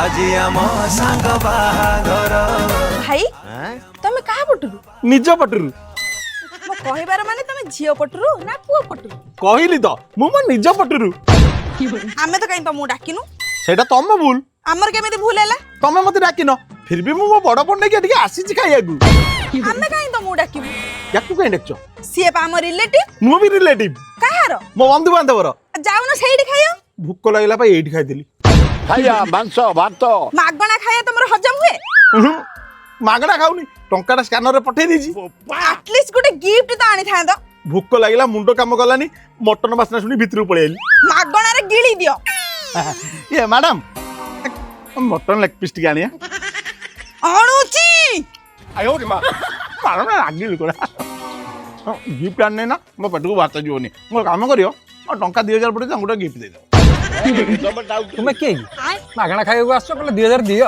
ଆଜି ଆମ ସାଙ୍ଗ ବାହାଘର। ଭାଇ, ତମେ କାହା ପଟରୁ? ନିଜ ପଟରୁ। ମୋ କହିବାର ମାନେ, ତମେ ଝିଅ ପଟରୁ ନା ପୁଅ ପଟରୁ? କହିଲି ତ, ମୁଁ ମୋ ନିଜ ପଟରୁ। ଆମେ ତ କାହିଁ ତମକୁ ଡାକିନୁ? ସେଇଟା ତମ ଭୁଲ। ଆମର କେମିତି ଭୁଲ ହେଲା? ତମେ ମତେ ଡାକିନ, ଫିର ବି ମୁଁ ମୋ ବଡ ଫୋନ ନେଇକି ଟିକେ ଆସିଛି ଖାଇବାକୁ। ଆମେ କାହିଁ ତମକୁ ଡାକିବୁ? ୟାକୁ କାହିଁ ଡାକିଛ? ସିଏ ପା ଆମ ରିଲେଟିଭ। ମୁଁ ବି ରିଲେଟିଭ। କାହାର? ମୋ ବନ୍ଧୁ ବାନ୍ଧବର। ଯାଉନ ସେଇଠି ଖାଇବ। ଭୋକ ଲାଗିଲା ପା, ଏଇଠି ଖାଇଥିଲି। ଖାଇବା ମାଂସ ଭାତ। ମାଗଣା ଖାଇବା ତମର ହଜମ ହୁଏ? ଉହୁଁ, ମାଗଣା ଖାଉନି, ଟଙ୍କାଟା ସ୍କାନରରେ ପଠେଇ ଦେଇଛି। ଆଟଲିଷ୍ଟ ଗୋଟେ ଗିଫ୍ଟ ତ ଆଣିଥାନ୍ତ। ଭୋକ ଲାଗିଲା, ମୁଣ୍ଡ କାମ କଲାନି, ମଟନ ବାସ୍ନା ଶୁଣି ଭିତରକୁ ପଳେଇ ଆଇଲି। ମାଗଣାରେ ଗିଳି ଦିଅ। ଇଏ ମ୍ୟାଡାମ, ମଟନ ଲେଗ ପିସ୍ ଟିକେ ଆଣିବା। ଆଣୁଛି। ମ୍ୟାଡାମ, ରାଗିଲି କୋଡ଼ା। ଗିଫ୍ଟ ଆଣିନି ନା, ମୋ ପେଟକୁ ଭାତ ଯିବନି। ମୋର କାମ କରିବ, ମୋ ଟଙ୍କା 2000 ପଠେଇ ତାଙ୍କୁ ଗୋଟେ ଗିଫ୍ଟ ଦେଇଦେବ। ତୁମେ କିଏ କି? ମାଗଣା ଖାଇବାକୁ ଆସୁଛ, କହିଲେ 2000 ଦିଅ।